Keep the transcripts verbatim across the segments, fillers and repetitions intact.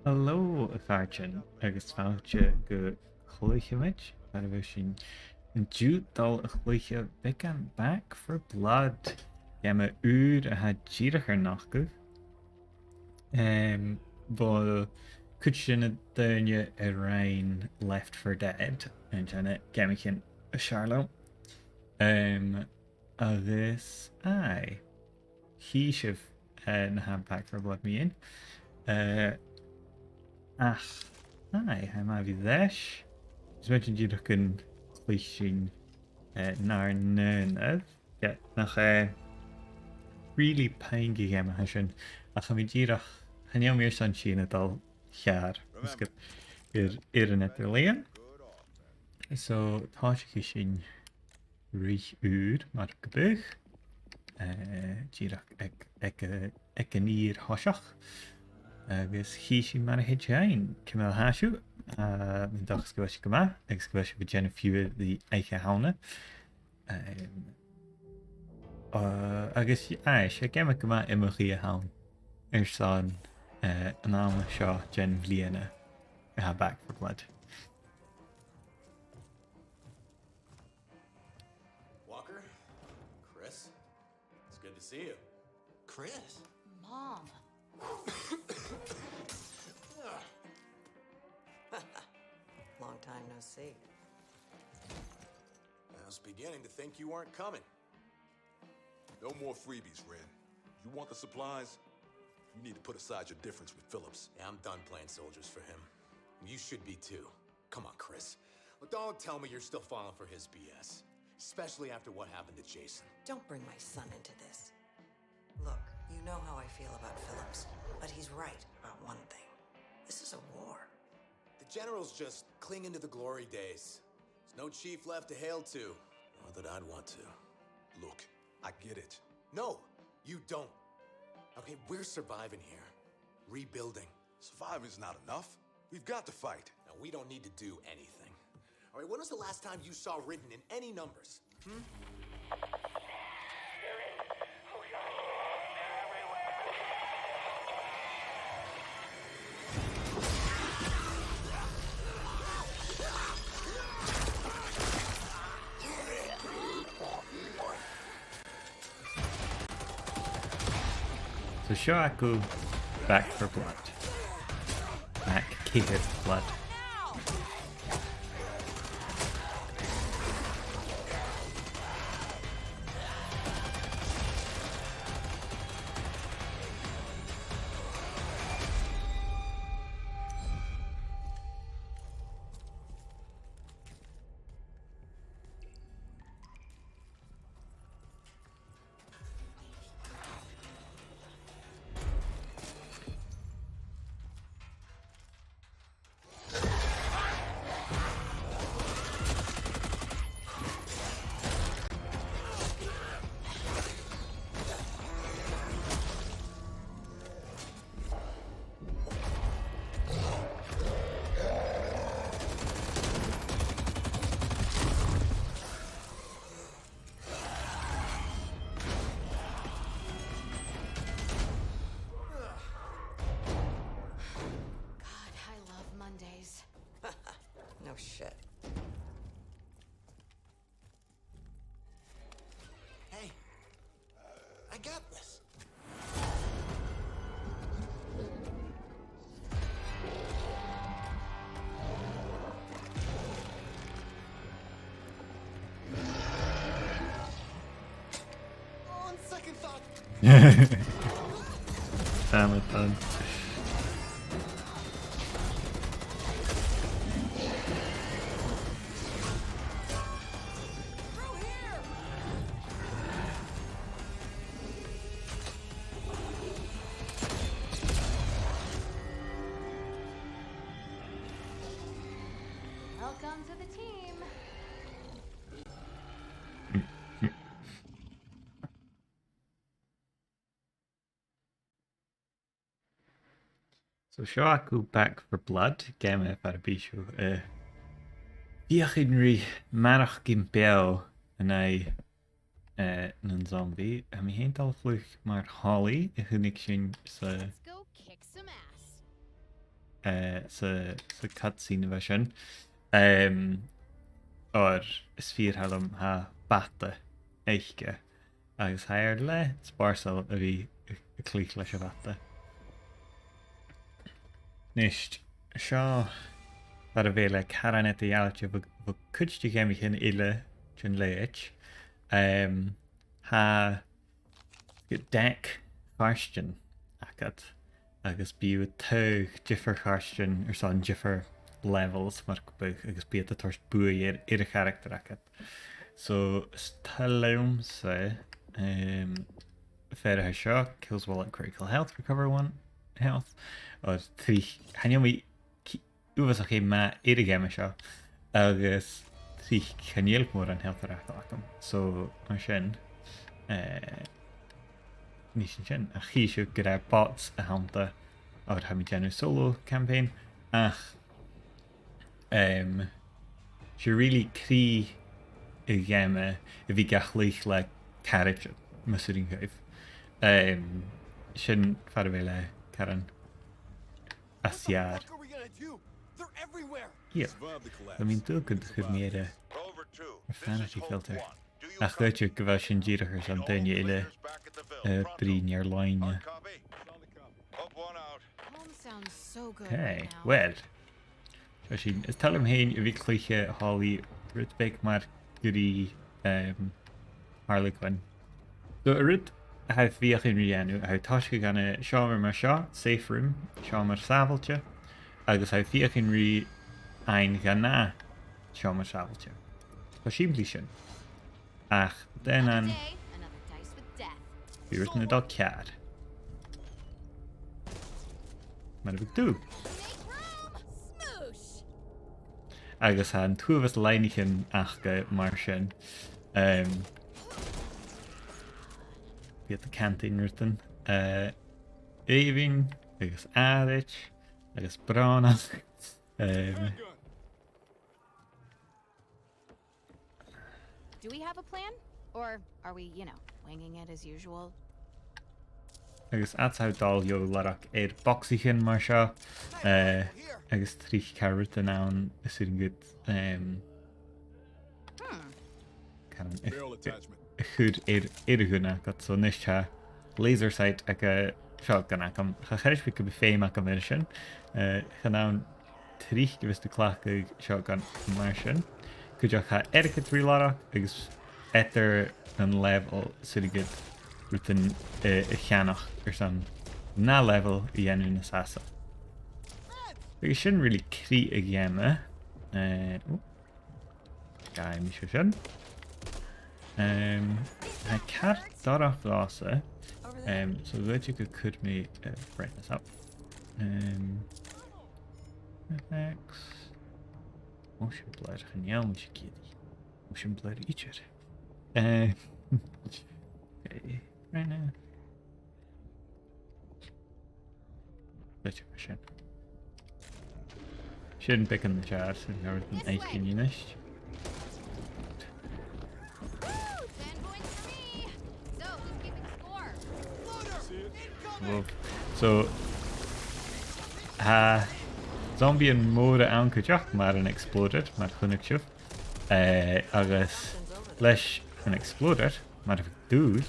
Hello, a chàirdean, agus fàilte gu Cluicheamaid, far a bheil sinn an-diugh a' dol a chluich beagan Back four Blood, geama ùr a tha dìreach air nochdadh. Em, bha cuid de na daoine a rinn Left four Dead, an t-aon geama a tha seo leam. Em, agus, aye. Chì sibh, eh, na tha Back four Blood mu dheidhinn. Eh, ach, aye, tha e math a bhith leis. Is mi an dùil gun cluich sinn, eh, nar n-aonar. Yeah, nach, eh, really paingy geama a tha sin. Ach tha mi dìreach, chan eil mi airson sinn a' dol ceàrr. Is gu, air, air an eadar-lìon. So, tòisichidh sinn rith ùr mar gum biodh, eh, dìreach aig, aig, aig an fhìor thoiseach. Agus chì sinn mar a thèid dhuinn, ciamar a tha sibh, eh, tha mi an dòchas gu bheil sibh gu math, agus gu bheil sibh a' dèanamh fiughair ri Oidhche Shamhna. Em, eh, agus, aye, 's e geama gu math iomchaidh a th' ann airson, eh, an àm seo den bhliadhna a tha Back four Blood. Walker? Chris? It's good to see you. Chris? Mom. Long time no see. I was beginning to think you weren't coming. No more freebies, Ren. You want the supplies? You need to put aside your difference with Phillips. Yeah, I'm done playing soldiers for him. You should be too. Come on, Chris. Well, don't tell me you're still falling for his B S, especially after what happened to Jason. Don't bring my son into this. Look, you know how I feel about Phillips, but he's right about one thing. This is a war. The general's just clinging to the glory days. There's no chief left to hail to. Not that I'd want to. Look, I get it. No, you don't. Okay, we're surviving here. Rebuilding. Surviving's not enough. We've got to fight. Now, we don't need to do anything. All right, when was the last time you saw Ridden in any numbers? Hmm? So seo agaibh Back four Blood. Back four Blood. God, I love Mondays. No shit. Hey, I got this. On second thought. Damn it, bud. Welcome to the team. So seo agaibh Back four Blood, geama far am bi sibh, eh, a' feuchainn ri maireachdainn beò an aghaidh, eh, nan zombie. Tha mi fhìn a' dol a chluich mar Holly, a chunnaic sinn sa Let's go kick some ass. eh, sa, sa cutscene a bha sin. Em, oir is fìor thoil leam, tha bata aice. Agus tha e air leth spòrsail a bhith a', a' cluich leis a' bhata. Nist, seo far a bheil e caran eadar-dhealaichte bho, bho cuid de gheamaichean eile den leithid. Em, tha deich chairtean agad, agus bidh thu a' taghadh diofar chairtean airson diofar levels, mar gum biodh, agus bidh iad a' toirt buaidh air, air a' charactar agad. So, is toil leamsa, em, fear a tha seo, kills while at critical health, recover one health. Oir tric, chan eil mi ci-, uabhasach math air a' gheama seo, agus tric chan eil mòran health air fhaicinn agam. So, mar sin, eh, nì sinn sin. Ach chì sibh gur e bots a th' annta, oir tha mi a' dèanamh solo campaign, ach, em, 's e really cridhe a' gheama a bhith ga chluich le caraidean, mas urrainn dhuibh. Em, sin far a bheil e caran às fheàrr. What the fuck are we gonna do? They're everywhere. Yeah. Survive the collapse. Tha mi an dùil gun do chuir mi air a, a vanity filter. Ach dh'fhaodte gu bheil sin dìreach airson daoine eile, eh, bruidhinn air-loidhne. Home sounds so good right now. Hey, well. Seo sinn. Is toil leam fhìn a bhith a' cluich Holly rud beag mar ghrì, em, Harley Quinn. So, an rud a tha thu a' feuchainn ri dhèanamh, tha thu a' tòiseachadh ann an seòmar mar seo, safe room, seòmar sàbhailte, agus tha thu a' feuchainn ri faighinn dhan ath sheòmar sàbhailte. Tha e sìmplidh sin. Ach, dè an... Another day, another dice with death. Bidh rudan a' dol ceàrr. Mar a bhiodh dùil. Make room, smoosh. Agus tha an t-uabhas loidhnichean aca mar sin. Em, bidh iad a' cantainn rudan. Eh, èibhinn, agus àraid, agus brònach. Em, Do we have a plan? Or are we, you know, winging it as usual? Agus fhad 's a tha thu a' dol, gheibh thu làrach air bogsaichean mar seo, eh, agus tric tha rudan ann is urrainn dhut, em, Hmm. caran a, a, a chur air, air a' ghun agad. So a-nis tha laser sight aig a' shotgun agam. Cha chreid mi gum bi feum agam air sin. Eh, chan ann tric a bhios tu a' cleachdadh shotgun mar sin. Cuideachd tha airgead ri lorg agus eadar an level 's urrainn dhut rudan, eh, a cheannach airson an ath level a dhèanamh nas fhasa. Agus sin really cridhe a' gheama. Eh, oh. Gabhaidh mi seo sin. Em, tha e ceart dorcha dhòmhsa. Em, so dh'fhaodte gun cuir mi, eh, brightness up. Em, effects. Motion blur, chan eil mi ag iarraidh motion blur idir. Eh, okay, right now. Leis sin. Sin beagan nas fheàrr san ghearradh an This way. Aithin a-nis. Woo! Ten points for me. So, who's keeping score? Whoa. So, tha zombies mòra ann cuideachd mar an Explorer, mar a chunnaic sibh. Eh, agus leis an Explorer, mar a bhiodh dùil,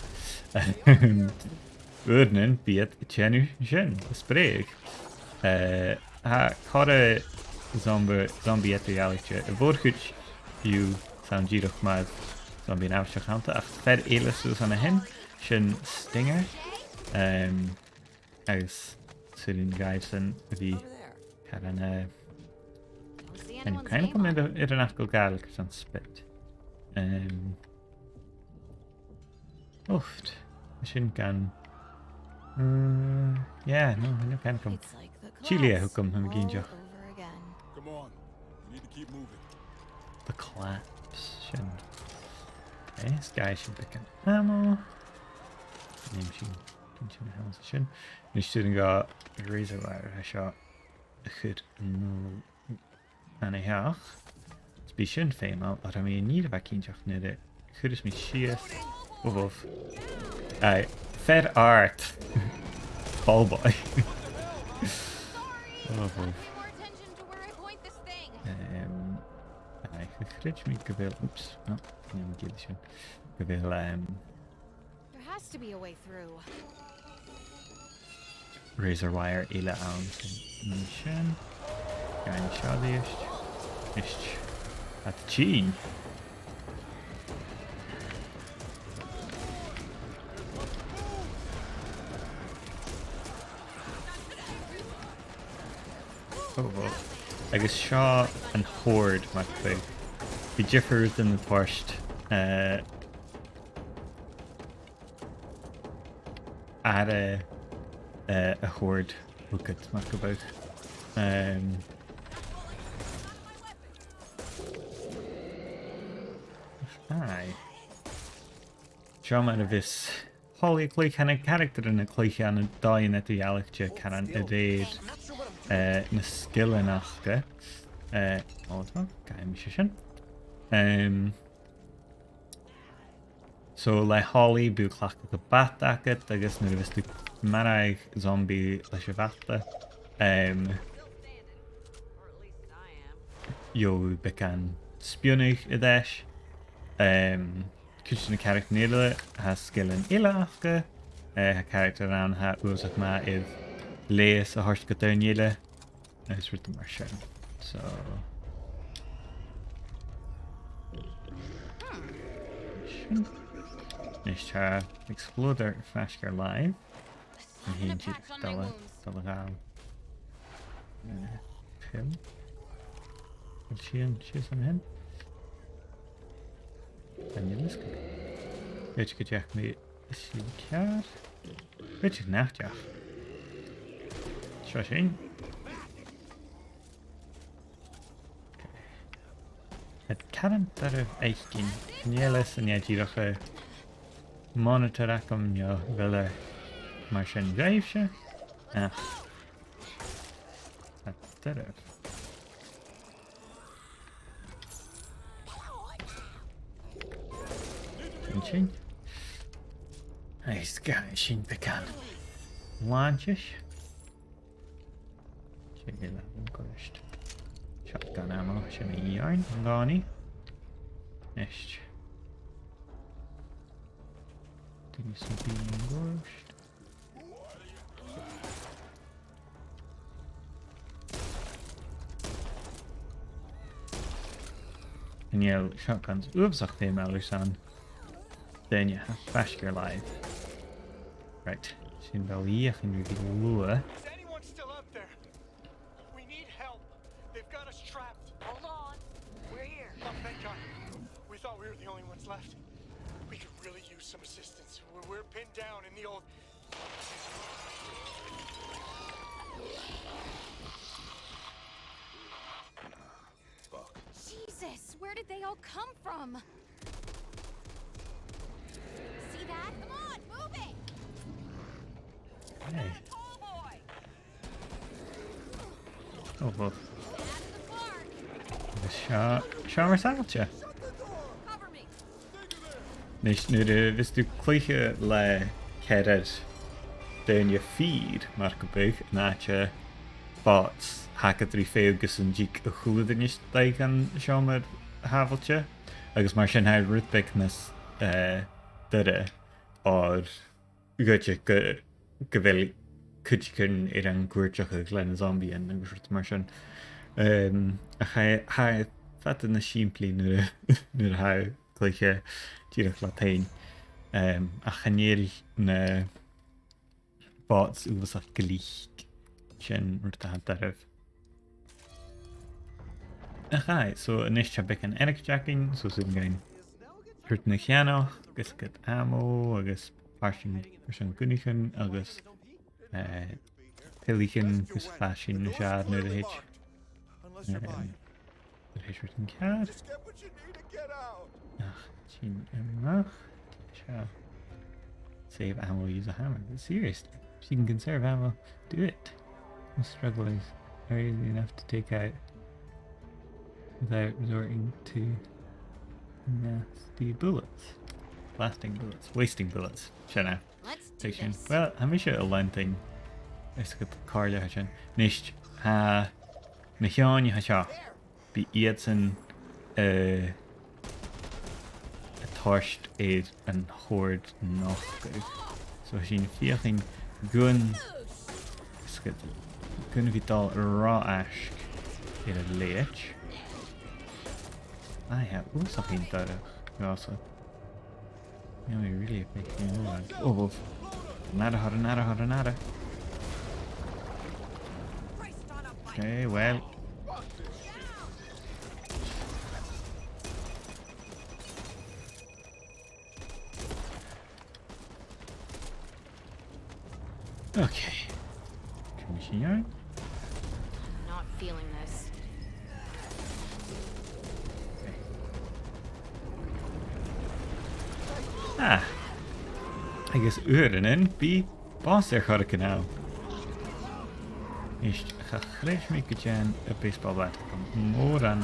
uaireannan bidh iad a' dèanamh sin, a' spreadhadh. Eh, tha corra zomba-, zombie eadar-dhealaichte, a' mhòr-chuid dhiubh 's ann dìreach mar zombies àbhaisteach annta, ach fear eile suas an sin, sin Stinger. Em, agus 's urrainn dhaibhsan a bhith caran, eh, Don't see anyone, kind of, air a, air an fhacal Gàidhlig airson spit. Em, Uff, sin gan, uh, yeah, no, no, can come. It's like the Chile, class thugam, tha mi cinnteach. All over again. Come on, we need to keep moving. The collapse, sin. Eh, sgath sinn beagan ammo. Nì sinn, nì sinn a-nis sin. Nì sinn gu razor wire, tha seo a chur an-diugh. An-dè, ach 's bidh sin feumail, oir tha mi an ìre mhath cinnteach nuair a chuireas mi sìos. Uff, uff. Aye, fair art. Fall boy. Oh, well. Pay more attention to where I point this thing. Um, aye, chreid mi gu bheil, oops, no, chan eil mi ag iarraidh sin. Gu bheil, um, There has to be a way through. Razor wire eile ann an sin. Gan seo a-rithist. Ist. At chin. Oh, well. Agus seo an horde, mar gum biodh. Bidh diofar rudan a' toirt, eh, air, eh, a' horde thugad, mar gum biodh. Em, aye. Seo mar a bhios Holly a' cluich, tha na caractaran a' cluich ann an dòigh eadar-dhealaichte, caran a rèir, eh, na sgilean aca. Eh, oh, gabhaidh mise sin. Em, so le Holly, bidh tu a' cleachdadh bata agad, agus nuair a bhios tu a' marbhadh zombie leis a' bhata, em, gheibh thu beagan spionnadh air ais. Em, Cuid de na caractaran eile, tha sgilean eile aca, eh, tha caractar ann a tha uabhasach math air leigheas a thoirt gu daoine eile, agus rudan mar sin. So, sin. Nis tha Exploder faisg air làimh. An sin siud dol a, dol a ghabhail. Eh, pil. Bheil sìon sìos an sin? Chan eil fhios agam. Bidh gu deach mi sin ceàrr. Bidh nach deach. Seo sinn. Tha caran doirbh fhaicinn. Chan eil fhios an e dìreach, eh, monitor agam no a bheil e mar sin dhaibhsan. Ach, tha e doirbh. An sin. Agus gabhaidh sinn beagan làinteis. Sin e an còrr. Shotgun ammo, sin mi a dh'iarr an-còmhnaidh. Nis. Dìreach sin bidh mi an-còrr. Chan eil shotguns uabhasach feumail airson daoine a tha faisg air làimh. Right. Sin ball eile a nì mi luath. Is anyone still up there? We need help. They've got us trapped. Hold on. We're here. Oh, thank God. We thought we were the only ones left. We could really use some assistance. We're, we're pinned down in the old... Fuck. Jesus, where did they all come from? See that? Come on, move it! Hey. Tall boy! Oh, well. Agus seo, seo mar sàbhailte. Nis, nuair a bhios tu a' cluiche le ceathrar daoine fìor, mar gum biodh, an àite bots, tha agad ri feitheamh gus an tig a h-uile duine a-steach dhan seòmar shàbhailte, agus mar sin tha e rud beag nas, eh, doirbhe oir gu, gu, gu bheil cuideigin air an cuairteachadh le na zombies agus rud mar sin. Em, ach tha, tha e fada nas sìmplidh nuair a, nuair a tha thu a' cluiche dìreach leat fhèin. Em, ach chan eil na bots uabhasach glic, sin rud a tha doirbh. Ach aye, so a-nis tha beagan airgid againn, so 's urrainn dhuinn rudan a cheannach, agus gabhail ammo, agus pàirtean airson gunnaichean, agus, eh, pilichean, gus am fàs sinn nas fheàrr nuair a thèid. Em, Tar éis rud an ceàrr. Just get what you need to get out. Ach, sin a-mach. Seo. Save ammo, use a hammer. Seriously, if you can conserve ammo, do it. The struggle is very easy enough to take out without resorting to nasty bullets. Blasting bullets. Wasting bullets. Seo now. Let's do this. Well, tha mise a' leantainn is gu càirdeil sin. Nis, Tha na h-eòin a tha seo, bidh iadsan, eh, a' toirt air an chòrd nochdadh. So tha sinn a' feuchainn gun, is gu, gun a bhith a' dol ro fhaisg air a leithid. Aidh, tha uabhasach dorcha dhòmhsa. Tha mi really a' faicinn mòran. Oh, oh. An aire, an aire, an aire. Okay, well. Okay. Can we see you? Not feeling this. Ah. Agus uaireannan bidh boss air choreigin ann. Is cha chreid mi gun dèan am baseball bat agam mòran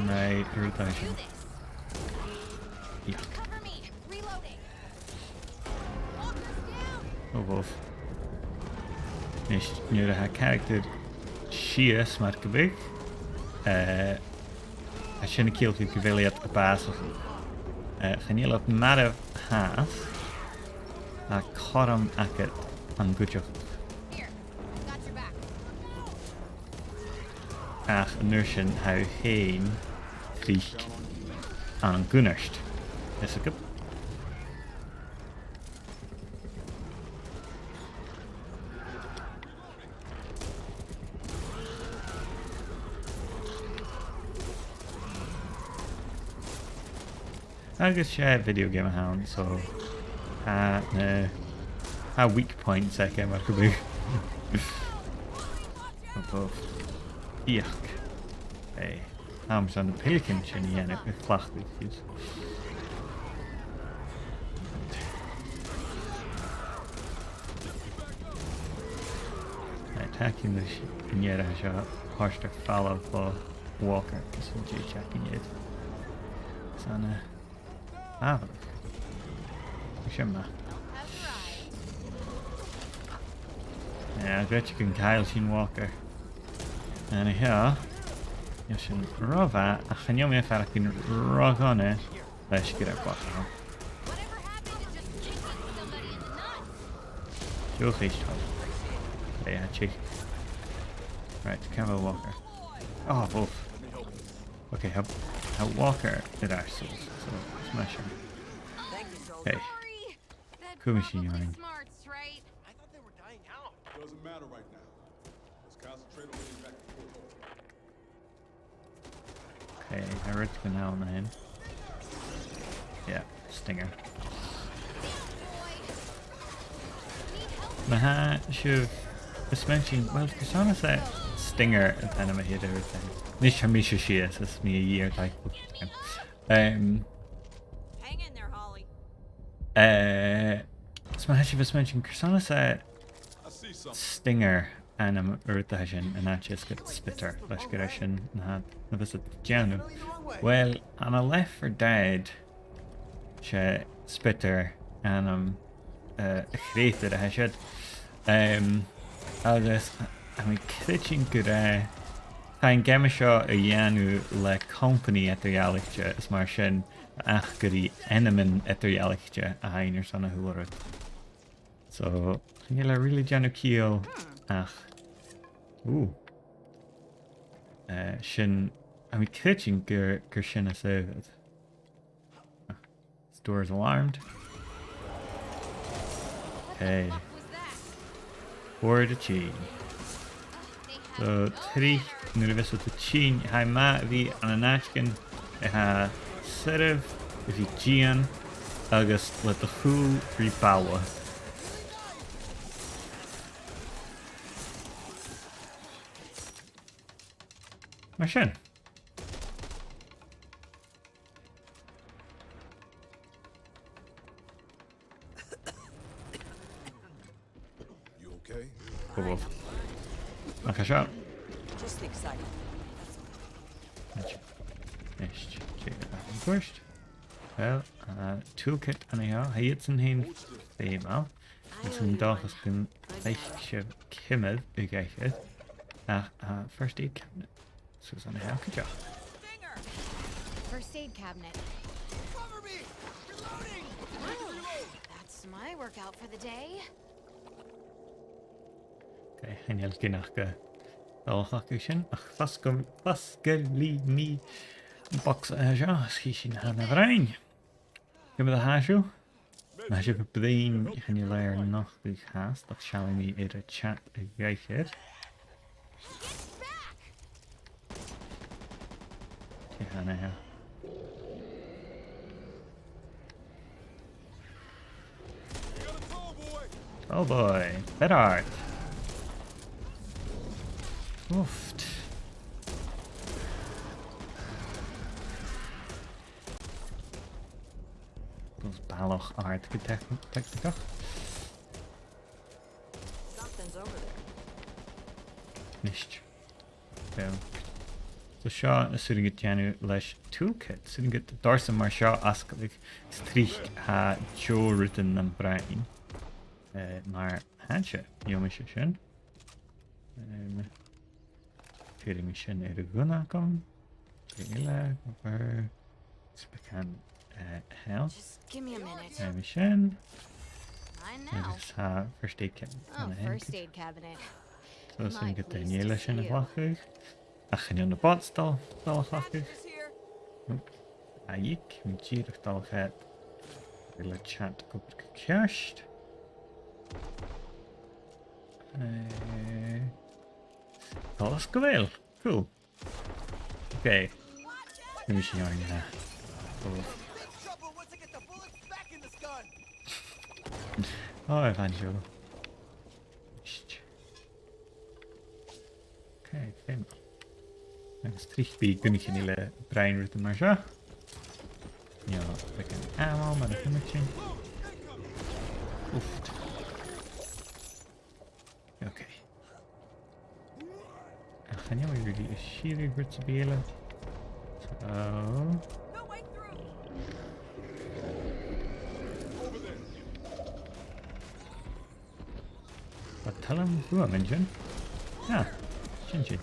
na rudan sin. Yuck. Cover me. Reloading. Walker's down. Oh, uabh. Is nuair a tha character sìos mar gum biodh, eh, tha sin a' ciallachadh gu bheil iad a' bàsachadh. Eh, chan eil iad marbh fhathast, ach cothrom agad an cuideachadh. Here, got your back. Ach an uair sin tha thu fhèin tric ann an cunnart. Is agad. Agus 's e video game a th' ann, so tha na, tha weak points aige mar gum biodh. Uabh. Yuck. Hey. Tha mi airson na peiliceanan sin a dhèanamh, a chleachdadh, jeez. Right, tha cuimhne agam an dèidh seo, thoirt air falbh bho Walker, agus an dèidh teachd an dèidh. Is ann a, ah, sin math. Yeah, great, you can Kyle Sheen Walker. An seo, tha sin ro mhath, ach chan eil mi a' faireachdainn ro dhona leis gur e boss a th' ann. Deagh cheist. Hey, tha e. Right, càit a bheil Walker? Oh, uabh. Okay, tha, tha Walker air ais, so, so, smash him. Hey. Cumaidh sinn oirnn. I thought they were dying out. Doesn't matter right now. Let's concentrate on getting back to Fort Hope. Okay, tha rudeigin ann an sin. Yeah, Stinger. Ma tha sibh a' smaointinn, well, carson a tha Stinger an t-ainm a th' air an sin. Nis tha mise sìos, is mi a dh'iarr taic. Um, Hang in there, Holly. Eh, is ma tha sibh a' smaointinn, carson a tha Stinger ainm an rud a tha sin an àite is gu Spitter, leis gur e sin na tha, na bhios iad a' dèanamh. Well, ann an Left four Dead, 's e Spitter ainm, eh, a' chreutair a tha siud. Em, agus tha mi a' creidsinn gur e, tha an geama seo a dhèanamh le company eadar-dhealaichte, is mar sin, ach gur e ainmean eadar-dhealaichte a th' ann airson a h-uile rud. So, chan eil e really a' dèanamh ciall ach, ooh. Eh, sin, tha mi a' creidsinn gur, gur sin as adhbhar. This door is alarmed. Okay. Forward a' tighinn. So, tric nuair a bhios iad a' tighinn, tha e math a bhith ann an àiteigin a tha soirbh a bhith a' tighinn agus le do chùl ri balla. Mar sin. You okay? Cool. Ach seo. Just the excitement. Right. Neist, take it back and first. Well, uh, toolkit an seo, tha iadsan fhèin feumail. Is an dòchas gun fhaic sibh ciamar a gheibh iad. Ach, uh, first aid cabinet. So it's on the health check. First aid cabinet. Cover me! Reloading! Whew, that's my workout for the day. Okay, chan eil cuimhne agam gu dè a th' ann sin, ach fosgail, fosgailidh mi box a tha seo, is chì sinn na bhroinn. Ciamar a tha sibh? Ma tha sibh a' bruidhinn, chan eil e air nochdadh fhathast, ach seallaidh mi air a' chat a dh'aithghearr. Dè th' ann a sheo? Oh boy, bit art. Oof. Those balach art go tec-, technical. Something's over there. Nist. Well. So seo na 's urrainn dhut dèanamh leis toolkit. 'S urrainn dhut dorsan mar seo fhosgladh is tric tha deagh rudan nam broinn. Eh, mar tha seo, gheibh mise sin. Em, cuiridh mi sin air a' ghunna agam. Dè eile, rubber, spican, eh, health. Just give me a minute. Gheibh mi sin. Mine now. Agus tha first aid kit. Oh, first aid cabinet. So 's urrainn dhut daoine eile sin a ghlacadh. Ach chan eil na bots a' dol, dol a chleachdadh. Oop. A dhìc, tha mi dìreach a' dol a choimhead le chat gu bhith gu ceart. Eh, dol às gu bheil. Cool. Okay. Maybe she already had. Oh. Oh, I found you. Okay, fine. Agus tric bidh gunnaich eile a' bruidhinn rudan mar seo. No, like an ammo, mar a chunnaic sinn. Oof. Okay. Ach chan eil mi really a' sireadh rud sam bith eile. So. But tell him who I'm in, Jim. Ah, sin sin.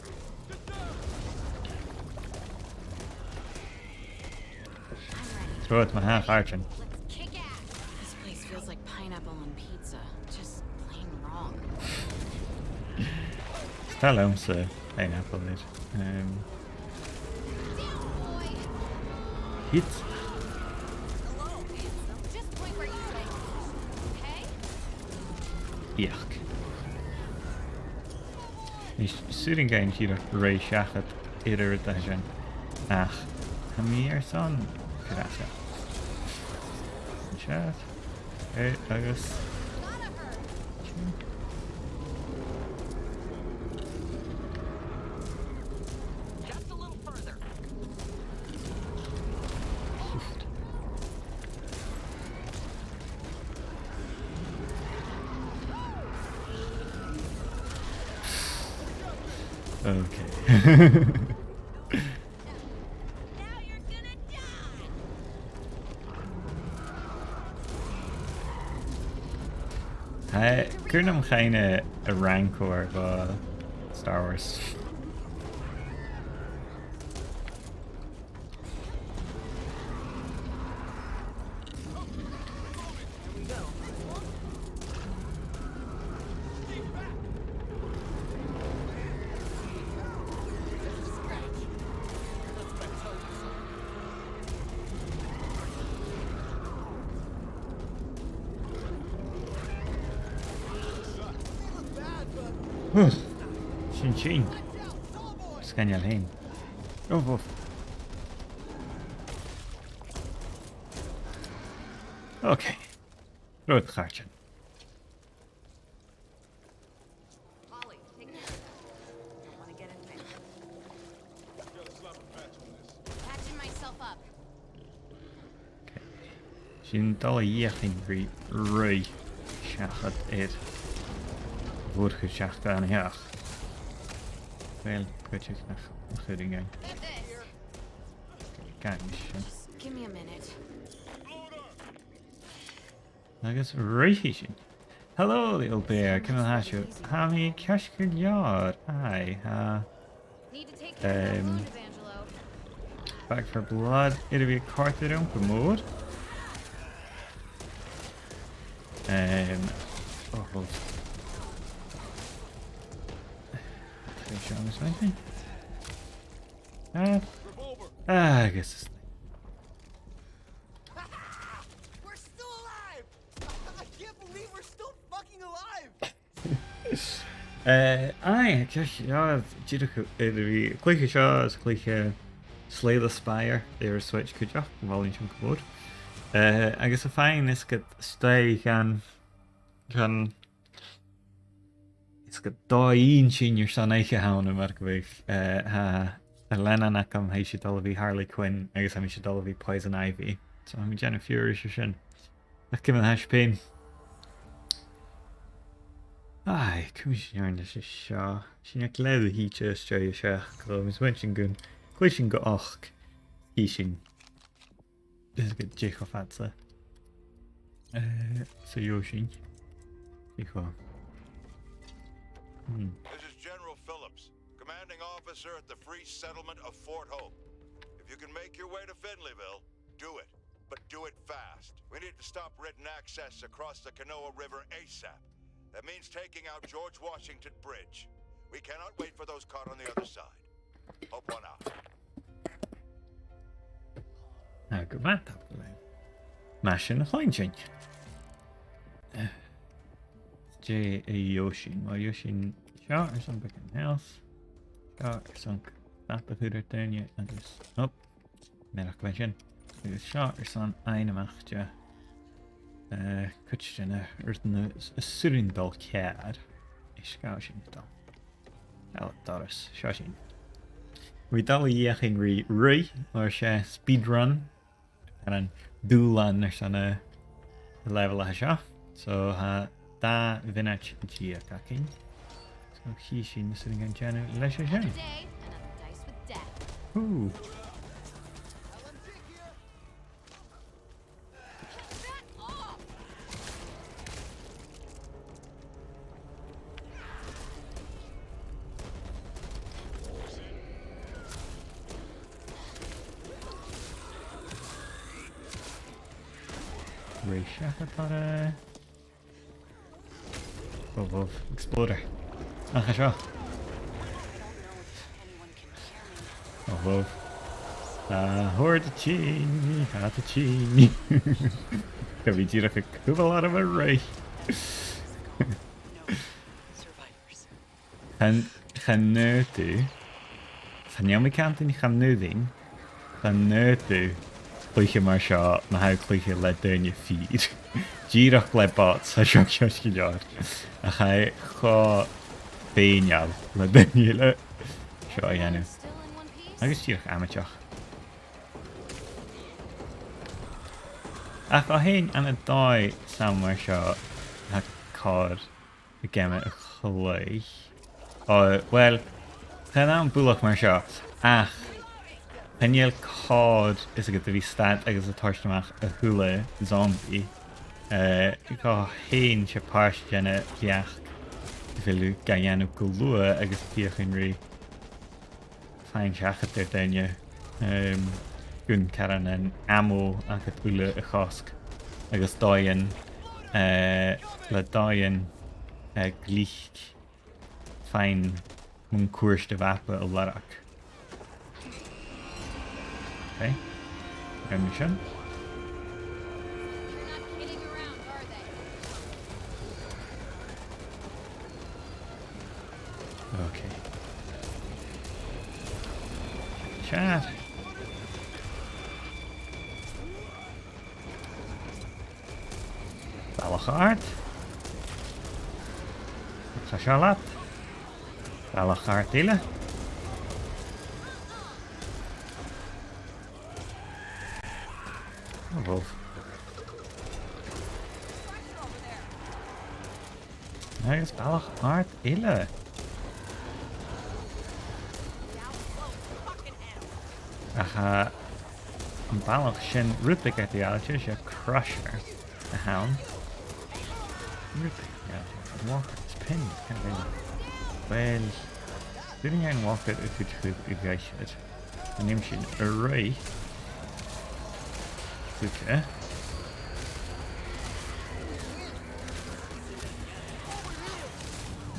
Throw it, my half arching. Let's kick ass. This place feels like pineapple on pizza. Just plain wrong. Tell him so. Pineapple is. Um, hit. Just point where you think. Okay? Yuck. Is 's urrainn dhuinn dìreach ruith seachad air an rud a tha sin. Ach tha mi airson cur às a. An seat. Eh, agus. Just a little further. Okay. Tha, cuiridh mi fhìn a' Rancor bho Star Wars. Sin sin. Sgoinneil fhèin. Oh, oh. Okay. Rud a chàirdean. Ollie, take care of that. I don't wanna get infected. Patching myself up. Okay. Sin dol a dh'fheuchainn ri ruith seachad air a' mhòr-chuid seachad an-seo. Well, cuideachd nach, nach urrainn dhuinn. Got this. Okay, gabhaidh mi sin. Just give me a minute. Agus ruithidh sinn. Hello, little bear. Ciamar a tha sibh? Tha mi ceart gu leòr. Aye, tha. Need to take care of that Um, wound, Evangelo. Back for Blood. Air a bhith a' còrdadh rium gu mòr. Um, oh, oh. Tha seo agus mi. Ah, ah, agus is We're still alive! I can't believe we're still fucking alive! Eh, aye, just, yeah, dìreach air a bhith a' cluiche seo, is a' cluiche Slay the Spire, air Switch cuideachd, bha mi a' faighinn sin gu mòr. Eh, agus a' faighinn is gu stèidh gan, gan, is gu dòigh inntinneach airson oidhche a th' ann, mar gum biodh, eh, tha, a' leannan agam, tha ise a' dol a bhith Harley Quinn, agus tha mise a' dol a bhith Poison Ivy. So, tha mi a' dèanamh fiughair ris a sin. Ach ciamar a tha sibh fhèin? Aye, cumaidh sinn oirnn leis a seo. Sinn a' cleachdadh a' chìte às dèidh a seachd, so, tha mi a' smaointinn gun cluich sinn gu ochd, chì sinn. Is gu dè cho fad 's a, eh, 's a gheibh sinn. Dè cho. Hmm. This is General Phillips, commanding officer at the Free Settlement of Fort Hope. If you can make your way to Finleyville, do it. But do it fast. We need to stop Redan access across the Kanawha River ASAP. That means taking out George Washington Bridge. We cannot wait for those caught on the other side. Hope one out. Ah, gu math, tapadh leibh. Mar sin a chluinntinn. Dè a gheibh sinn? Well, gheibh sinn seo airson beagan health. Seo airson fada a chur air daoine agus, oh, mearachd a bh' ann sin. Agus seo airson fhaighinn a-mach de, eh, cuid de na rudan a, a 's urrainn dol ceàrr. Is gabh sin dol. Eile doras, seo sinn. Bha mi a' dol a dh'fheuchainn ri ruith, oir 's e speedrun, an dùbhlan airson an leibheil a tha seo. So, tha dà mhionaid deug againn. So, chì sinn na 's urrainn dhuinn dèanamh leis a sin. Another day, another dice with death. Ooh. Rèis a' chàr. Bhobh, bhobh, explorer. Ach, seo. Bhobh, bhobh. Ah, thoir do tinn, tha do tinn. Gu bhith dìreach a' cùbal orm a-rithist. Chan, chan fhaod thu, chan eil mi a' cantainn chan fhaod thu, chan fhaod thu cluiche mar seo ma tha thu a' cluiche le daoine fìor. Dìreach le bots, tha seo ceart gu leòr. Ach tha e cho fèineil le daoine eile seo a dhèanamh. Agus dìreach amaideach. Ach o chionn ann an dòigh sam mar seo, tha còir a' gheama a chluich. O, well, chan ann buileach mar seo, ach chan eil còir is a' gabhail a bhith a' stad agus a' toirt a-mach a h-uile zombie. Eh, o chionn 's e pàirt dhen a' bheachd a bheil thu ga dhèanamh gu luath agus a' feuchainn ri faighinn seachad air daoine, um, gun caran an ammo agad uile a chosg. Agus dòighean, eh, le dòighean, eh, glic faighinn mun cuairt a' mhapa a lorg. Okay. Air mission. Okay. Seadh. Balach àrd. Tha seo leat. Balach àrd eile. Oh, bhobh. Agus balach àrd eile. Ach, eh, am balach sin, rud beag eadar-dhealaichte, 's e crusher a th' ann. Rud beag Yeah, walker is pinned. Can't really. Well, didn't get walker if it could be right. An uair sin a-rithist. Good, eh?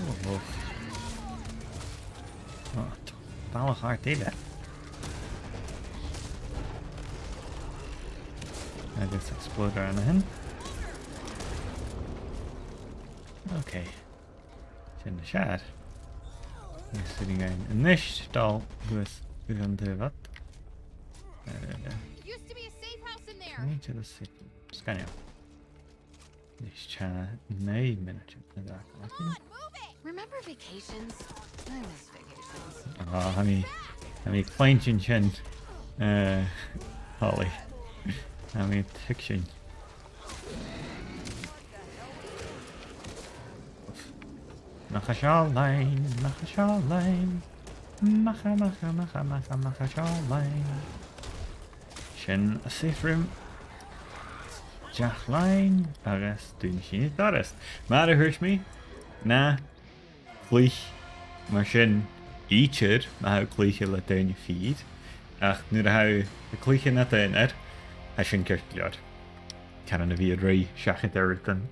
Oh, oh. Oh, t-, ball of heart, David. Agus exploder an sin. Okay. Sin na seair. Agus sitting in a-nis, dol shuas gu an taobh ud. Eh, It used to be a safe house in there. Into the city. Sgoinneil. Nis tha naoi mionaidean a dh'fhaicinn. Come on, move it. Remember vacations? I miss vacations. Ah, tha mi, tha mi a' cluinntinn sin, eh, Holly. Tha mi a' tuigsinn. Mach à seo leinn, mach à seo leinn. Mach à, mach à, mach à, mach à, mach à seo leinn. Sin an safe room. Deich leinn agus dùin sinn an doras. Mar a thuirt mi, na cluich mar sin idir, ma tha thu a' cluich le daoine fìor. Ach nuair a tha thu a' cluich nad aonar, tha sin ceart gu leòr. Caran a bhith a' ruith seachad air rudan.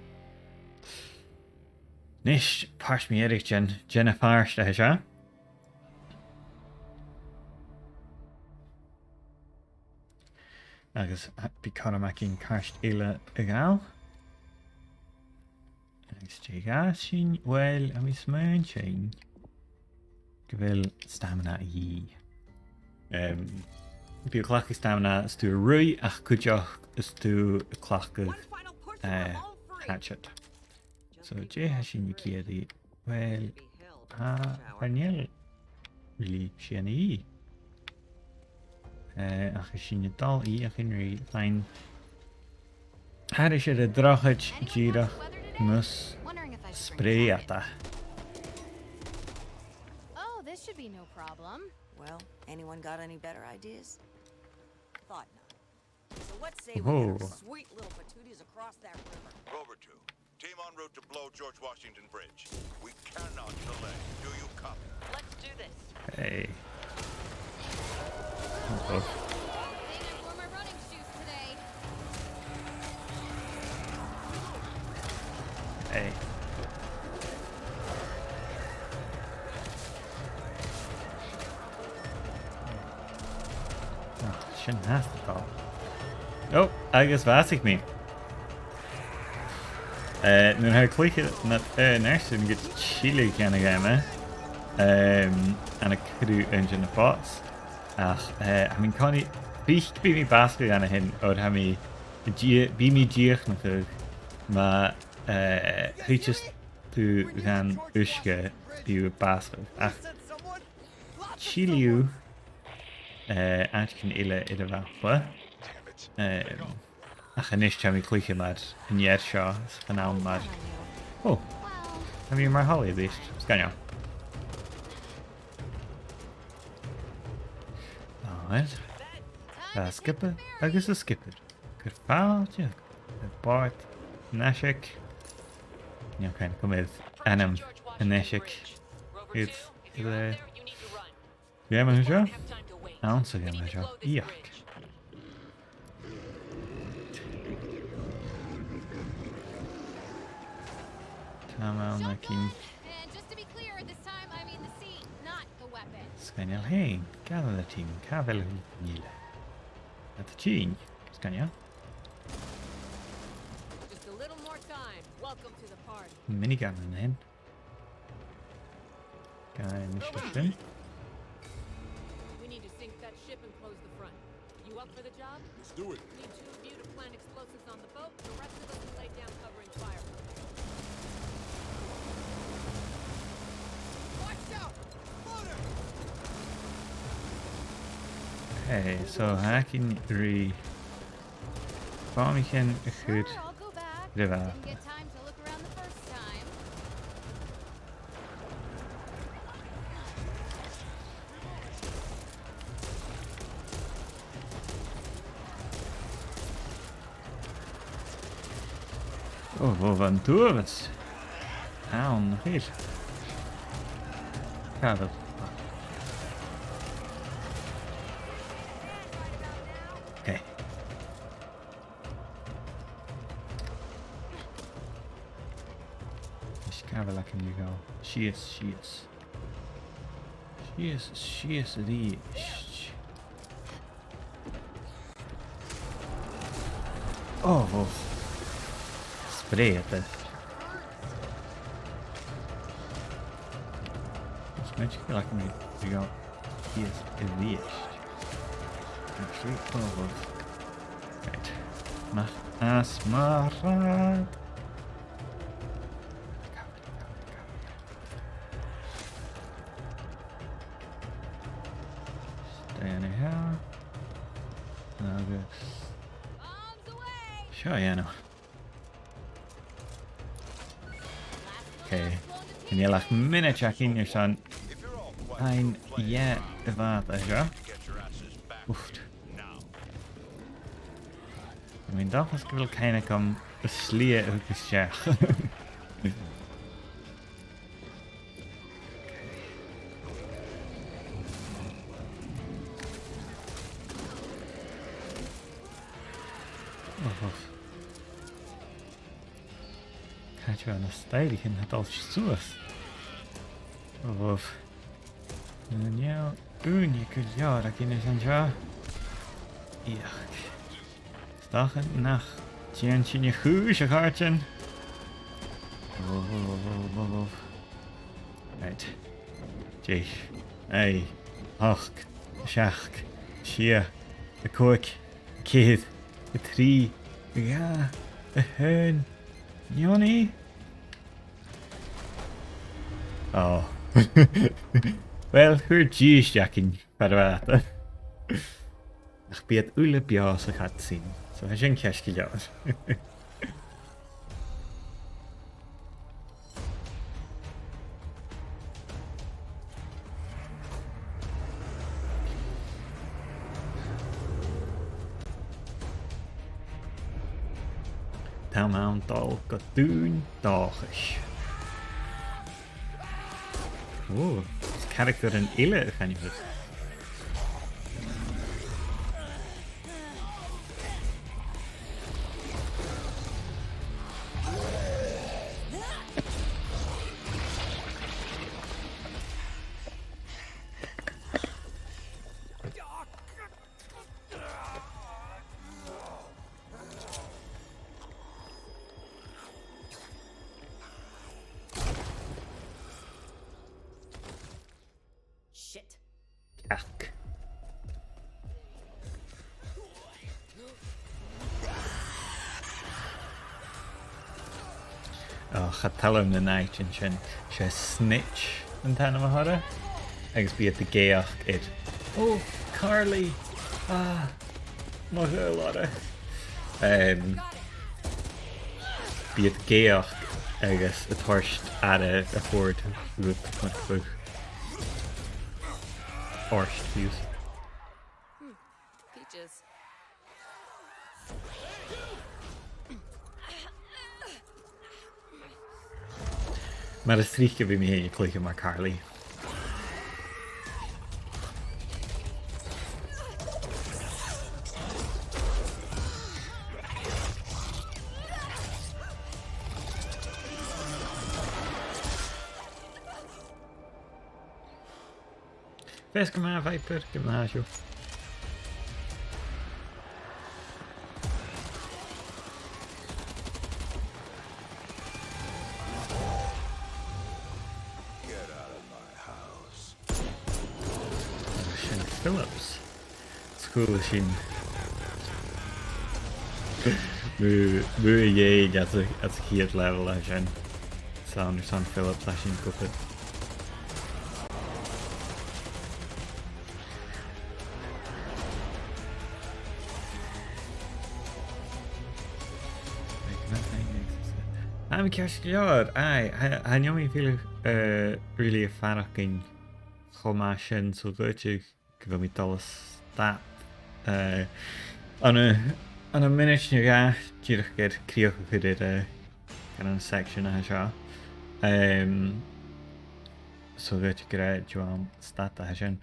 Nis, pàirt mu dheireadh den, den a' phàirt a tha seo. Agus, a, bidh cothrom againn cairt eile a ghabhail. Agus dè ghabhas sinn? Uill, tha mi a' smaointinn gu bheil stamina a dhìth. Em, bidh thu a' cleachdadh stamina is tu a' ruith, ach cuideachd is tu a' cleachdadh, eh, hatchet. So, dè tha sinn ag iarraidh? Uill, tha, chan eil really sìon a dhìth. Eh, ach is sinn a' dol a dh'fheuchainn ri faighinn thairis air an drochaid dìreach mus spreadh iad e. Oh, this should be no problem. Well, anyone got any better ideas? Thought not. So what say we get our sweet little patooties across that river? Rover two. Team en route to blow George Washington Bridge. We cannot delay. Do you copy? Let's do this. Hey. Uh-oh. Hang on for my running shoes today. Hey. Ah, sin fhathast. Oh, agus bhàsaich mi. Eh, nuair a tha thu a' cluich nad, eh, an fhear sin gu tilleadh dhan a' gheama, em, ann an cuireadh aon de na bots. Ach, eh, tha mi an-còmhnaidh, bidh, bidh mi a' bàsachadh an sin, oir tha mi, dì-, bidh mi a' dìochuimhneachadh ma, eh, thuiteas tu dhan uisge, bidh thu a' bàsachadh. Ach tillidh thu, eh, àiteachan eile air a' mhapa. Em, ach a-nis tha mi a' cluiche mar an fhear seo, 's chan ann mar, oh, tha mi mar Holly a-rithist. Sgoinneil. Alright. Tha sgioba agus an sgiobair. Gur fàilte air bòrd an aiseig. Nì mi cuimhneachadh gum b' e ainm an aiseig. It's the Gheama seo? Anns a' gheama seo. Ioc. Tha mi an-còmhnaidh. And just to be clear, this time I mean the seat, not the weapon. Sgoinneil fhèin. Gather the team. Càit a bheil a h-uile duine eile? At the team. Sgoinneil. Just a little more time. Welcome to the party. Minigun an sin. Gabhaidh mise sin. We need to sink that ship and close the front. You up for the job? Let's do it. Need two of you to plant explosives on the boat. The rest of us can lay down covering fire. Watch out! Floater! Okay, so tha againn ri bomaidhean a chur ri bhàta. Oh, oh, bha an t-uabhas. Ann, nach eil? Càit a bheil? Okay. Is càit a bheil againn ri dhol? Sìos, sìos. Sìos, sìos a-rithist. Oh, wow. Sprèidh iad. Is mi a' smaoineachadh gu bheil mi ag iarraidh a-rithist. Actually, oh, wow. Right. Nach as mar a Stay anyhow. Agus seo a dhèanamh. Okay. Chan eil ach mionaid againn airson faighinn dheth a bhàta seo. Oof. I mean, dòchas gu bheil cuimhne agam an slighe a thug a-steach. Oh. Càit a bheil na staidhrichean a tha dol suas? Oh. Chan eil ùine gu leòr againn airson seo. Ioch. 'S dòcha nach dèan sinn a' chùis, a chàirdean. Right. Deich. Naoi. Ochd. Seachd. Sia. A còig. A ceithir. A trì. A dhà. A h-aon. Neoni. Oh. Well, chuir dithis againn far a bheil iad. Ach bidh iad uile beò sa cutscene. So tha sin ceart gu leòr. Tha mi a' dol gu dùn dòchais. Ò, is caractaran eile a choinneamh. Shit. Ach. Ò, cha toil leam na nàimhdean sin. 'S e Snitch an t-ainm a th' oirre. Agus bidh iad ag èigheachd air, "Oh, Carly! Ah, mo ghaol-aire." Em, bidh iad ag èigheachd agus a' toirt aire a chòrd riut mar gum biodh ort fiù 's. Hmm. Peaches. Mar as trice bidh mi fhèin a' cluiche mar Carly. Feasgar math, Viper, gu math seo. Get out of my house. Sin Phillips. Sguir sin. Mu, mu dheidhinn às a, às a' chiad level a tha sin. Sanderson Phillips a tha sin gu bhith. Am ceart gu leòr, aye, tha, tha Naomi fìor, eh, really a' faireachdainn cho math sin, so dh'fhaodte gu bheil mi dol a stad, eh, ann an, ann am mionaid no dhà, dìreach air crìoch a chur air, eh, air an section a tha seo. Um, so dh'fhaodte gur e deagh àm stad a tha sin.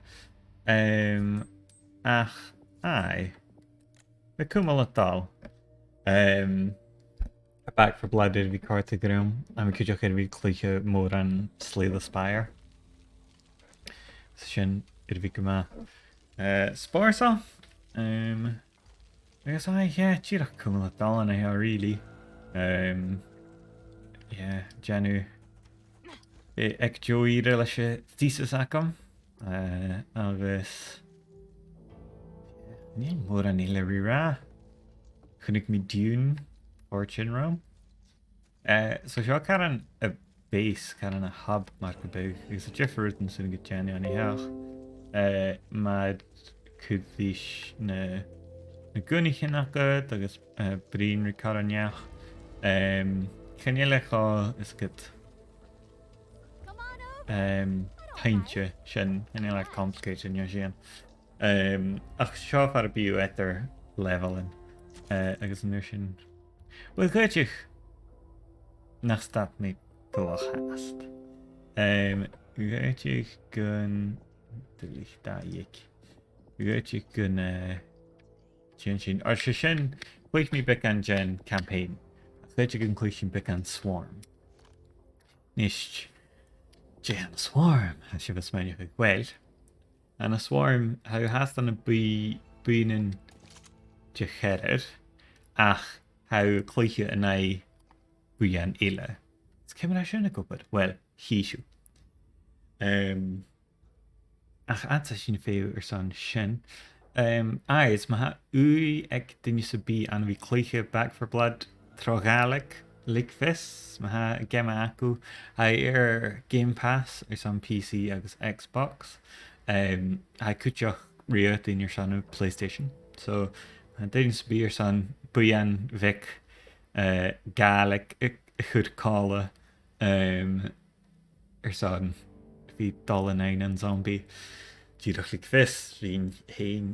Um, ach, aye. Bidh cumail a' dol. Um, Back four Blood air a bhith còrdadh rium. Tha mi cuideachd air a bhith a' cluich mòran Slay the Spire. Sin air a bhith gu math, eh, spòrsail. Um, agus aye, yeah, dìreach cumail a' dol an seo, really. Um, yeah, dèanamh, eh, aig deagh ìre leis an thesis agam. Eh, agus chan eil mòran eile ri ràdh. Chunnaic mi Dune, Fortune Realm. Eh, so seo caran a' base, caran a' hub mar gum biodh, agus an diofar rudan a tha sinn a' dèanamh an seo. Eh, mar cuideachd na, na gunnaichean agad agus, eh, bruidhinn ri car an neach. Em, chan eil e cho, is good. Em, tainnte sin, chan eil e complicated no sìon. Em, ach seo far am bi thu eadar leveling, eh, agus an uair sin, well, dh'fhaodadh nach stad mi tuilleadh fhathast. Em, dh'fhaodadh gun, duilich, dà dhiog. Dh'fhaodadh gun, eh, dèan sinn. Oir 's e sin, chluich mi beagan den campaign. Dh'fhaodadh gun cluich sinn beagan Swarm. Nis, dè tha ann an Swarm? Tha sibh a' smaoineachadh. Well, ann an Swarm, tha thu fhathast ann am buidh-, buidhnean de cheathrar, ach tha thu a' cluich an aghaidh buidheann eile. Is ciamar a tha sin ag obair? Well, chì sibh. Em, ach ach tha sinn a' feitheamh airson sin. Em, aye, is ma tha ùidh aig duine sam bith ann a bhith a' cluich Back four Blood tro Ghàidhlig, leig fios, ma tha an geama agaibh, tha e air Game Pass airson P C agus Xbox. Em, tha e cuideachd ri fhaotainn airson PlayStation. So, ma tha duine sam bith airson buidheann bheag, eh, Gàidhlig a, a chur còmhla, em, airson a bhith a' dol an aghaidh nan zombie, dìreach leig fios, bhithinn fhèin,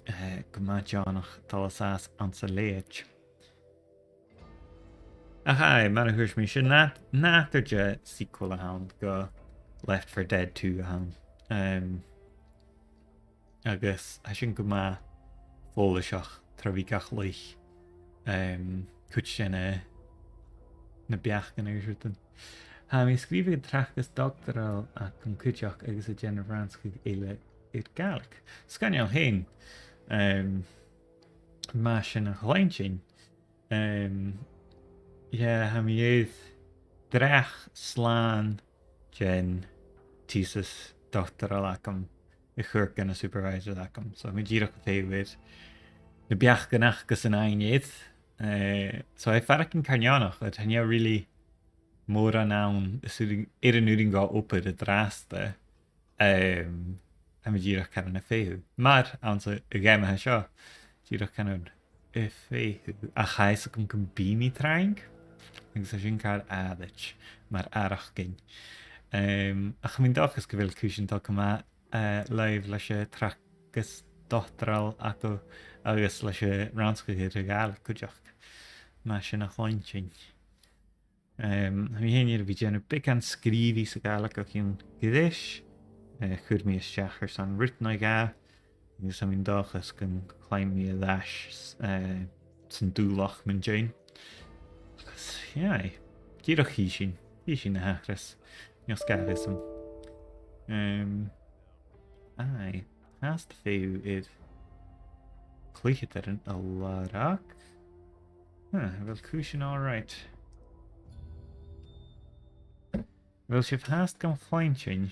eh, gu math deònach a' dol an sàs anns an leithid. Ach aye, mar a thuirt mi, 's e nàd-, nàdar de sequel a th' ann gu Left four Dead two a th' ann. Em, agus tha sin gu math follaiseach tro bhith ga chluich, em, cuid de na, na beachdan agus rudan. Tha mi a' sgrìobhadh an tràchdas dochtarail agam cuideachd agus a' dèanamh rannsachadh eile air Gàidhlig. Sgoinneil fhèin, em, math sin a chluinntinn. Em, yeah, tha mi air dreach slàn den thesis dochtarail agam a chur gu na supervisors agam. So, tha mi dìreach a' feitheamh air na beachdan aca gus an fhaighinn iad. Eh, so, tha e a' faireachdainn car neònach, chan eil really mòran ann, is urrainn, air an urrainn dhomh obair an-dràsta. Em, tha mi dìreach caran a' feitheamh. Mar anns a', a' gheama seo, dìreach caran a' feitheamh. Ach tha fhios agam gum bi mi trang, agus tha sin car àraid, mar fhaireachdainn. Em, ach tha mi an dòchas gu bheil cùisean a' dol gu math, eh, leibh leis an tràchdas dochtarail agad agus leis an rannsachadh air a' Ghàidhlig cuideachd. Math sin a chluinntinn. Em, tha mi fhèin air a bhith a' dèanamh beagan sgrìobhaidh sa Ghàidhlig o chionn greis. Eh, chuir mi a-steach airson rud no dhà, agus tha mi an dòchas gun cluinn mi air ais, eh, san Dùbhlachd mun deidhinn. Agus, yeah, dìreach chì sinn, chì sinn na thachras. Nì sgàth 'm. Em, aye. Fhathast a' feitheamh air cluicheadairean a lorg. Huh, a bheil cùisean all right? A bheil sibh fhathast gam chluinntinn?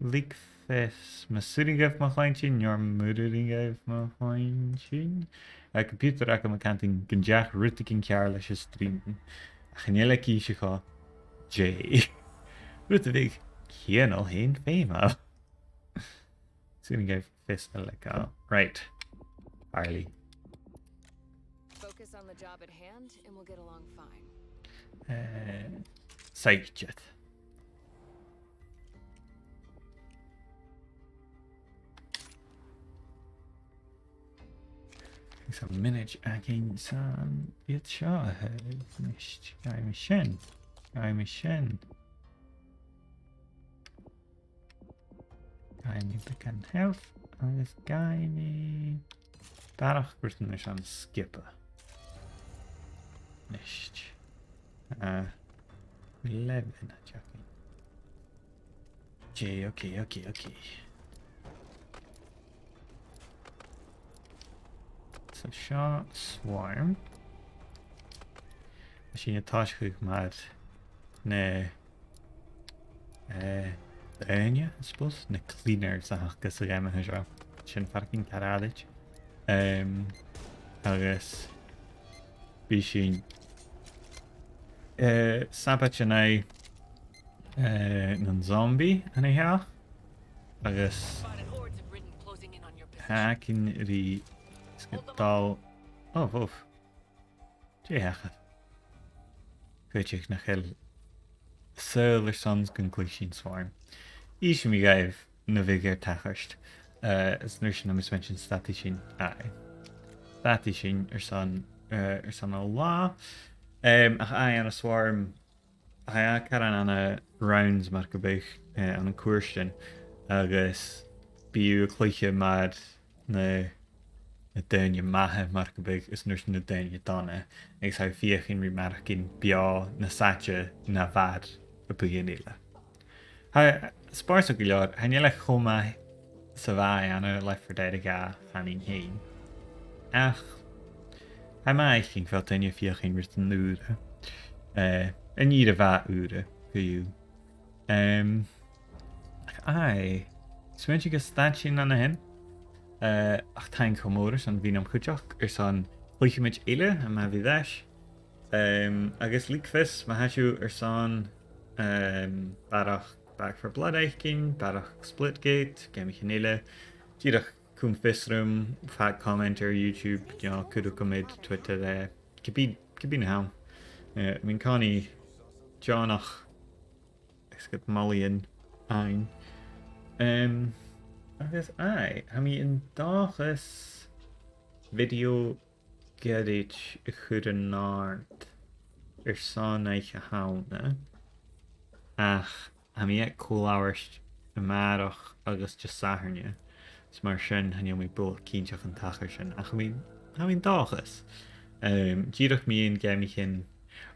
Leig fios, mas urrainn dhuibh mo chluinntinn, no mura urrainn dhuibh mo chluinntinn. Tha computer agam a' cantainn gun deach rudeigin ceàrr leis an stream. Ach chan eil e ag innse cho dè. Rud a bhiodh cianail fhèin feumail. Is urrainn dhuibh fios a leigeil. Right. Harley. Focus on the job at hand, and we'll get along fine. Eh, saighdear. Agus tha mionaid againn san iad seo a thaghadh. Nist, gabhaidh mi sin. Gabhaidh mi sin. Gabhaidh mi beagan health agus gabhaidh mi barrachd rudan airson sgioba. Nist. Uh, eleven a' tighinn. Okay, okay, okay, okay. So seo swarm. Tha sinn a' tòiseachadh mar na, eh, daoine, I suppose, na cleaners a th' aca sa gheama seo. Sin faireachdainn car àraid. Em, agus bidh sinn, eh, sabaid an aghaidh, eh, nan zombie an seo. Agus tha againn ri sgadail. Oh, bhobh. Dè thachair? Cuideachd nach eil saoil airson 's gun cluich sinn swarm. Innsidh mi dhuibh na bhiodh air tachairt. Eh, is an uair sin, tha mi a' smaointinn, stadaidh sinn, aye. Stadaidh sinn airson, eh, airson an latha. Em, ach aye, ann an swarm, tha e caran ann an rounds mar gum biodh, eh, ann an cuairtean, agus bidh thu a' cluiche mar na, na daoine maithe mar gum biodh, is an uair sin na daoine dona, agus tha thu a' feuchainn ri maireachdainn beò nas fhaide na bha thu a' bruidhinn riutha. Tha e spòrsail gu leòr, chan eil e cho math 's a bha e ann an Left four Dead a dhà, chanainn fhèin. Ach, tha e math fhaicinn far a bheil daoine a' feuchainn rudan ùra. Eh, an ìre mhath ùra, co-dhiù. Em, ach aye, smaointinn gun stad sinn an sin. Eh, ach taing cho mòr airson a bhith nam chuideachd, airson cluicheamaid eile, am bi deas. Em, agus leig fios, ma tha sibh airson, em, barrachd Back four Blood fhaicinn, barrachd Splitgate, geamaichean eile. Dìreach cùm fios rium, fàg comment air YouTube, you know, cuiridh mi air Twitter, eh, ge bith, ge bith na th' ann. Eh, tha mi an-còmhnaidh deònach is gu molaidhean fhaighinn. Em, agus aye, tha mi an dòchas video goirid a chur an-àird airson Oidhche Shamhna, ach tha mi aig co-labhairt a-màireach agus Disathairne, is mar sin chan eil mi buileach cinnteach an tachair sin, ach tha mi, tha mi an dòchas. Em, dìreach mu na geamaichean,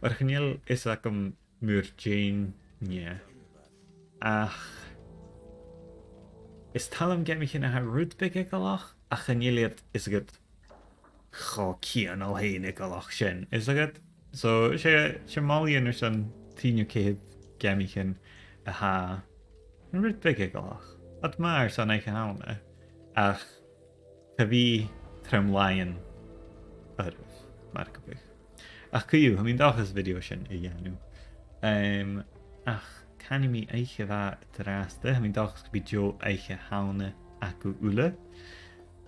oir chan eil fhios agam mur deidhinn, ach is toil leam geamaichean a tha rud beag eagalach, ach chan eil iad, is dòcha, cho cianail fhèin eagalach sin. Is dòcha, so, 's e, 's e molaidhean airson trì no ceithir geamaichean a tha rud beag eagalach. Iad math airson Oidhche Shamhna, ach cha bhi trom-làithean oirbh, mar gum biodh. Ach co-dhiù, tha mi an dòchas video sin a dhèanamh. Em, ach canaidh mi oidhche mhath an-dràsta, tha mi an dòchas gum bi deagh Oidhche Shamhna agaibh uile.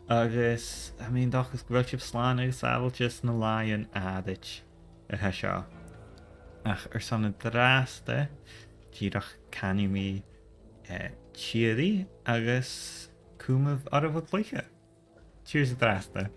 Agus tha mi an dòchas gu bheil sibh slàn agus sàbhailte sna làithean àraid a tha seo. Ach airson an-dràsta, dìreach canaidh mi, eh, tìoraidh agus cumaibh oirbh a' cluiche. Cheers an-dràsta.